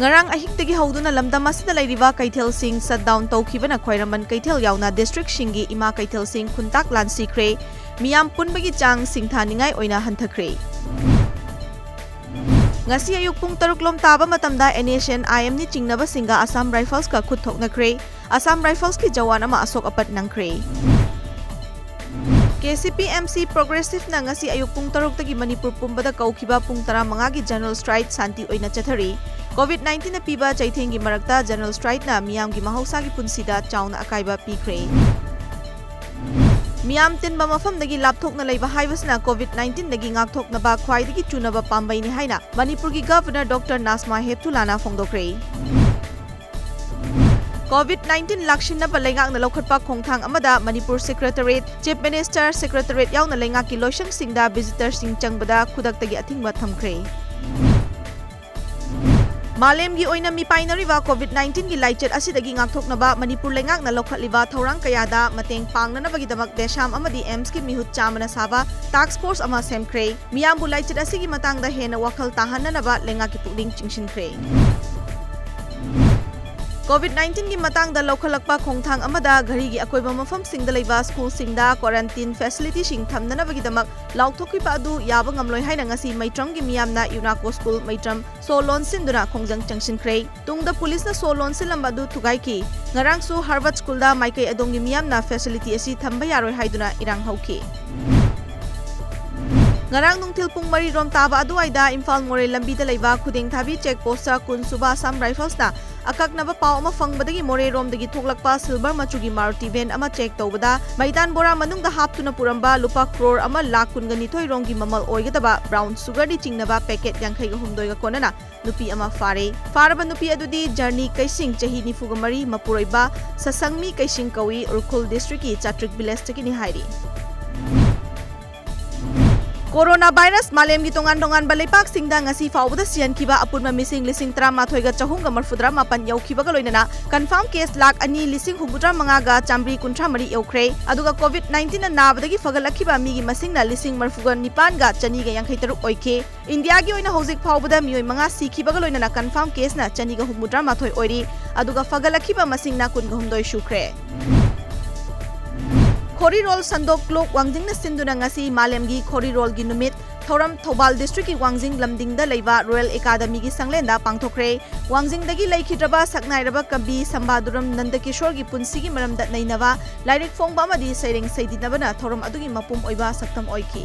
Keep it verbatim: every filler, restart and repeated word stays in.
ꯉꯔꯥꯡ ꯑꯍꯤꯡꯗꯒꯤ ꯍꯧꯗꯨꯅ ꯂꯝꯗꯝ ꯑꯁꯤꯗ ꯂꯩꯔꯤꯕ ꯀꯩꯊꯦꯜꯁꯤꯡ shutdown ꯇꯧꯈꯤꯕꯅ ꯈ꯭ꯋꯥꯏꯔꯝꯕꯟ ꯀꯩꯊꯦꯜ ꯌꯥꯎꯅ districtꯁꯤꯡꯒꯤ ꯏꯃꯥ ꯀꯩꯊꯦꯜꯁꯤꯡ ꯈꯨꯟꯇꯥꯛ ꯂꯥꯟꯁꯤꯈ꯭ꯔꯦ꯫ ꯃꯤꯌꯥꯝ ꯄꯨꯟꯕꯒꯤ ꯆꯥꯡ ꯁꯤꯡꯊꯥꯅꯤꯡꯉꯥꯏ ꯑꯣꯏꯅ ꯍꯟꯊꯈ꯭ꯔꯦ꯫ ꯉꯁꯤ ꯑꯌꯨꯛ ꯄꯨꯡ ꯇꯔꯨꯛ ꯂꯣꯝ ꯇꯥꯕ ꯃꯇꯝꯗ NSCN-IMꯅꯤ ꯆꯤꯡꯅꯕꯁꯤꯡꯒ Assam Riflesꯀ ꯈꯨꯠ ꯊꯣꯛꯅꯈ꯭ꯔꯦ꯫ Assam Riflesꯀꯤ ꯖꯋꯥꯟ ꯑꯃ ꯑꯁꯣꯛ ꯑꯄꯟ ꯅꯪꯈ꯭ꯔꯦ꯫ KCP-MC Progressiveꯅ ꯉꯁꯤ ꯑꯌꯨꯛ ꯄꯨꯡ ꯇꯔꯨꯛꯇꯒꯤ ꯃꯅꯤꯄꯨꯔ ꯄꯨꯝꯕꯗ ꯀꯧꯈꯤꯕ ꯄꯨꯡ ꯇꯔꯥꯃꯉꯥꯒꯤ general strike ꯁꯥꯟꯇꯤ ꯑꯣꯏꯅ ꯆꯠꯊꯔꯤ꯫ COVID nineteenꯅ ꯄꯤꯕ ꯆꯩꯊꯦꯡꯒꯤ ꯃꯔꯛꯇ general strikeꯅ ꯃꯤꯌꯥꯝꯒꯤ ꯃꯍꯧꯁꯥꯒꯤ ꯄꯨꯟꯁꯤꯗ ꯆꯥꯎꯅ ꯑꯀꯥꯏꯕ ꯄꯤꯈ꯭ꯔꯦ꯫ ꯃꯤꯌꯥꯝ ꯇꯤꯟꯕ ꯃꯐꯝꯗꯒꯤ ꯂꯥꯞꯊꯣꯛꯅ ꯂꯩꯕ ꯍꯥꯏꯕꯁꯤꯅ COVID nineteenꯗꯒꯤ ꯉꯥꯛꯊꯣꯛꯅꯕ ꯈ꯭ꯋꯥꯏꯗꯒꯤ ꯆꯨꯅꯕ ꯄꯥꯝꯕꯩꯅꯤ ꯍꯥꯏꯅ ꯃꯅꯤꯄꯨꯔꯒꯤ Governor Doctor Nasma Heptulana ꯐꯣꯡꯗꯣꯛꯈ꯭ꯔꯦ꯫ COVID nineteen ꯂꯥꯛꯁꯤꯟꯅꯕ ꯂꯩꯉꯥꯛꯅ ꯂꯧꯈꯠꯄ ꯈꯣꯡꯊꯥꯡ ꯑꯃꯗ Manipur Secretariat, Chief Minister Secretariat ꯌꯥꯎꯅ ꯂꯩꯉꯥꯛꯀꯤ ꯂꯣꯏꯁꯪꯁꯤꯡꯗ visitorꯁꯤꯡ ꯆꯪꯕꯗ ꯈꯨꯗꯛꯇꯒꯤ ꯑꯊꯤꯡꯕ ꯊꯝꯈ꯭ꯔꯦ꯫ ꯃꯥꯂꯦꯝꯒꯤ ꯑꯣꯏꯅ ꯃꯤꯄꯥꯏꯅꯔꯤꯕ COVID nineteenꯒꯤ ꯂꯥꯏꯆꯠ ꯑꯁꯤꯗꯒꯤ ꯉꯥꯛꯊꯣꯛꯅꯕ ꯃꯅꯤꯄꯨꯔ ꯂꯩꯉꯥꯛꯅ ꯂꯧꯈꯠꯂꯤꯕ ꯊꯧꯔꯥꯡ ꯀꯌꯥꯗ ꯃꯇꯦꯡ ꯄꯥꯡꯅꯅꯕꯒꯤꯗꯃꯛ ꯗꯦꯁꯥꯝ ꯑꯃꯗꯤ AIIMSꯀꯤ ꯃꯤꯍꯨꯠ ꯆꯥꯝꯃꯅ ꯁꯥꯕ task force ꯑꯃ ꯁꯦꯝꯈ꯭ꯔꯦ꯫ ꯃꯤꯌꯥꯝꯕꯨ ꯂꯥꯏꯆꯠ ꯑꯁꯤꯒꯤ ꯃꯇꯥꯡꯗ ꯍꯦꯟꯅ ꯋꯥꯈꯜ ꯇꯥꯍꯟꯅꯅꯕ ꯂꯩꯉꯥꯛꯀꯤ ꯄꯨꯛꯅꯤꯡ ꯆꯤꯡꯁꯤꯟꯈ꯭ꯔꯦ꯫ COVID nineteenꯒꯤ ꯃꯇꯥꯡꯗ ꯂꯧꯈꯠꯂꯛꯄ ꯈꯣꯡꯊꯥꯡ ꯑꯃꯗ ꯘꯔꯤꯒꯤ ꯑꯀꯣꯏꯕ ꯃꯐꯝꯁꯤꯡꯗ ꯂꯩꯕ schoolꯁꯤꯡꯗ quarantine facilityꯁꯤꯡ ꯊꯝꯅꯅꯕꯒꯤꯗꯃꯛ ꯂꯥꯎꯊꯣꯛꯈꯤꯕ ꯑꯗꯨ ꯌꯥꯕ ꯉꯝꯂꯣꯏ ꯍꯥꯏꯅ ꯉꯁꯤ ꯃꯩꯇ꯭ꯔꯝꯒꯤ ꯃꯤꯌꯥꯝꯅ UNACO School ꯃꯩꯇ꯭ꯔꯝ ꯁꯣ ꯂꯣꯟꯁꯤꯟꯗꯨꯅ ꯈꯣꯡꯖꯪ ꯆꯪꯁꯤꯟꯈ꯭ꯔꯦ꯫ ꯇꯨꯡꯗ ꯄꯨꯂꯤꯁꯅ ꯁꯣ ꯂꯣꯟꯁꯤꯜꯂꯝꯕ ꯑꯗꯨ ꯊꯨꯒꯥꯏꯈꯤ꯫ ꯉꯔꯥꯡꯁꯨ Harvard Schoolꯗ ꯃꯥꯏꯀꯩ ꯑꯗꯣꯝꯒꯤ ꯃꯤꯌꯥꯝꯅ facility ꯑꯁꯤ ꯊꯝꯕ ꯌꯥꯔꯣꯏ ꯍꯥꯏꯗꯨꯅ ꯏꯔꯥꯡ ꯍꯧꯈꯤ꯫ ꯉꯔꯥꯡ ꯅꯨꯡꯊꯤꯜ ꯄꯨꯡ ꯃꯔꯤ ꯔꯣꯝ ꯇꯥꯕ ꯑꯗꯨꯋꯥꯏꯗ ꯏꯝꯐꯥꯜ ꯃꯣꯔꯦ ꯂꯝꯕꯤꯗ ꯂꯩꯕ ꯈꯨꯗꯦꯡ ꯊꯥꯕꯤ check postꯇ ꯀꯨꯟ ꯁꯨꯕ Assam Riflesꯅ ꯑꯀꯛꯅꯕ ꯄꯥꯎ ꯑꯃ ꯐꯪꯕꯗꯒꯤ ꯃꯣꯔꯦꯔꯣꯝꯗꯒꯤ ꯊꯣꯛꯂꯛꯄ silver ꯃꯆꯨꯒꯤ Maruti van ꯑꯃ check ꯇꯧꯕꯗ ꯃꯩꯇꯥꯟ ꯕꯣꯔꯥ ꯃꯅꯨꯡꯗ ꯍꯥꯞꯇꯨꯅ ꯄꯨꯔꯝꯕ ꯂꯨꯄꯥ crore ꯑꯃ ꯂꯥꯈ ꯀꯨꯟꯒ ꯅꯤꯊꯣꯏ ꯔꯣꯝꯒꯤ ꯃꯃꯜ ꯑꯣꯏꯒꯗꯕ brown sugarꯗꯤ ꯆꯤꯡꯅꯕ packet ꯌꯥꯡꯈꯩꯒ ꯍꯨꯝꯗꯣꯏꯒ ꯀꯣꯟꯅꯅ ꯅꯨꯄꯤ ꯑꯃ ꯐꯥꯔꯦ꯫ ꯐꯥꯔꯕ ꯅꯨꯄꯤ ꯑꯗꯨꯗꯤ ꯖꯔꯅꯤ ꯀꯩꯁꯤꯡ, ꯆꯍꯤ ꯅꯤꯐꯨꯒ ꯃꯔꯤ, ꯃꯄꯨꯔꯣꯏꯕ ꯁꯁꯪꯃꯤ ꯀꯩꯁꯤꯡ ꯀꯧꯏ, ꯎꯔꯈꯨꯜ districtꯀꯤ ꯆꯥꯇ꯭ꯔꯤꯛ villageꯇꯒꯤꯅꯤ ꯍꯥꯏꯔꯤ꯫ Corona virus ꯃꯥꯂꯦꯝꯒꯤ ꯇꯣꯉꯥꯟ ꯇꯣꯉꯥꯟꯕ ꯂꯩꯄꯥꯛꯁꯤꯡꯗ ꯉꯁꯤ ꯐꯥꯎꯕꯗ ꯁꯤꯍꯟꯈꯤꯕ ꯑꯄꯨꯟꯕ ꯃꯤꯁꯤꯡ ꯂꯤꯁꯤꯡ ꯇꯔꯥꯃꯥꯊꯣꯏꯒ ꯆꯍꯨꯝꯒ ꯃꯔꯤꯐꯨꯇꯔꯥ ꯃꯥꯄꯟ ꯌꯧꯈꯤꯕꯒ ꯂꯣꯏꯅꯅ confirm case ꯂꯥꯈ ꯑꯅꯤ ꯂꯤꯁꯤꯡ ꯍꯨꯝꯐꯨꯇꯔꯥ ꯃꯉꯥꯒ ꯆꯥꯃꯔꯤ ꯀꯨꯟꯊ꯭ꯔꯥ ꯃꯔꯤ ꯌꯧꯈ꯭ꯔꯦ꯫ ꯑꯗꯨꯒ COVID nineteen ꯅ ꯅꯥꯕꯗꯒꯤ ꯐꯒꯠꯂꯛꯈꯤꯕ ꯃꯤꯒꯤ ꯃꯁꯤꯡꯅ ꯂꯤꯁꯤꯡ ꯃꯔꯤꯐꯨꯒ ꯅꯤꯄꯥꯟꯒ ꯆꯅꯤꯒ ꯌꯥꯡꯈꯩ ꯇꯔꯨꯛ ꯑꯣꯏꯈꯤ꯫ ꯏꯟꯗꯤꯌꯥꯒꯤ ꯑꯣꯏꯅ ꯍꯧꯖꯤꯛ ꯐꯥꯎꯕꯗ ꯃꯤꯑꯣꯏ ꯃꯉꯥ ꯁꯤꯈꯤꯕꯒ ꯂꯣꯏꯅꯅ confirm case ꯅ ꯆꯅꯤꯒ ꯍꯨꯝꯐꯨꯇꯔꯥ ꯃꯥꯊꯣꯏ ꯑꯣꯏꯔꯤ꯫ ꯑꯗꯨꯒ ꯐꯒꯠꯂꯛꯈꯤꯕ ꯃꯁꯤꯡꯅ ꯀꯨꯟꯒ ꯍꯨꯝꯗꯣꯏ ꯁꯨꯈ꯭ꯔꯦ꯫ ꯈꯣꯔꯤꯔꯣꯜ ꯁꯟꯗꯣꯛ ꯀ꯭ꯂꯣꯛ ꯋꯥꯡꯖꯤꯡꯅ ꯁꯤꯟꯗꯨꯅ ꯉꯁꯤ ꯃꯥꯂꯦꯝꯒꯤ ꯈꯣꯔꯤꯔꯣꯜꯒꯤ ꯅꯨꯃꯤꯠ ꯊꯧꯔꯝ ꯊꯧꯕꯥꯜ district ꯀꯤ ꯋꯥꯡꯖꯤꯡ ꯂꯝꯗꯤꯡꯗ ꯂꯩꯕ Royal Academy ꯒꯤ ꯁꯪꯂꯦꯟꯗ ꯄꯥꯡꯊꯣꯛꯈ꯭ꯔꯦ꯫ ꯋꯥꯡꯖꯤꯡꯗꯒꯤ ꯂꯩꯈꯤꯗ꯭ꯔꯕ ꯁꯛꯅꯥꯏꯔꯕ ꯀꯕꯤ ꯁꯝꯕꯥꯗꯨꯔꯝ ꯅꯟꯗꯀꯤꯁꯣꯔꯒꯤ ꯄꯨꯟꯁꯤꯒꯤ ꯃꯔꯝꯗ ꯅꯩꯅꯕ, ꯂꯥꯏꯔꯤꯛ ꯐꯣꯡꯕ ꯑꯃꯗꯤ ꯁꯩꯔꯦꯡ ꯁꯩꯗꯤꯟꯅꯕꯅ ꯊꯧꯔꯝ ꯑꯗꯨꯒꯤ ꯃꯄꯨꯝ ꯑꯣꯏꯕ ꯁꯛꯇꯝ ꯑꯣꯏꯈꯤ꯫